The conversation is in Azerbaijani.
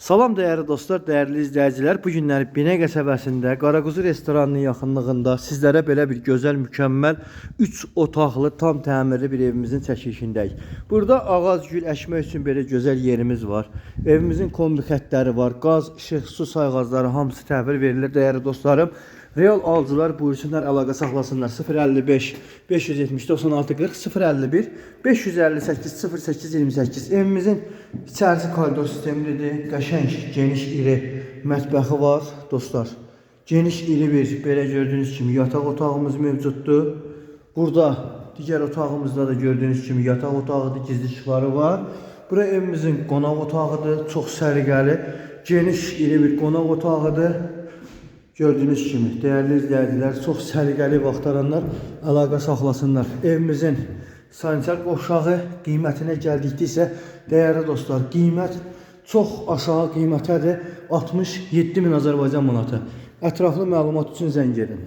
Salam dəyərli dostlar, dəyərli izləyicilər. Bu günləri Binə qəsəbəsində Qaraquzu restoranının yaxınlığında sizlərə belə bir gözəl, mükəmməl 3 otaqlı, tam təmirli bir evimizin çəkilişindəyik. Burada ağac, gül əkmək üçün belə gözəl yerimiz var. Evimizin kombi xəttləri var. Qaz, işıq, su sayğacları hamısı təhvil verilir dəyərli dostlarım. Real alıcılar buyursunlar, əlaqə saxlasınlar. 055 570 96 40 051 558 08 28. Evimizin içərisi koridor sistemlidir. Qəşəng, geniş, iri mətbəxi var dostlar. Geniş, iri bir belə gördüyünüz kimi yataq otağımız mövcuddur. Burada digər otağımızda da gördüyünüz kimi yataq otağıdır, gizli işıqları var. Bura evimizin qonaq otağıdır, çox səliqəli, geniş, iri bir qonaq otağıdır. Gördüyünüz kimi, dəyərli izləyicilər, çox səliqəli ev axtaranlar əlaqə saxlasınlar. Evimizin sanitar qovşağı qiymətinə gəldikdə isə, dəyərli dostlar, qiymət çox aşağı qiymətədir. 67 min Azərbaycan manatı. Ətraflı məlumat üçün zəng edin.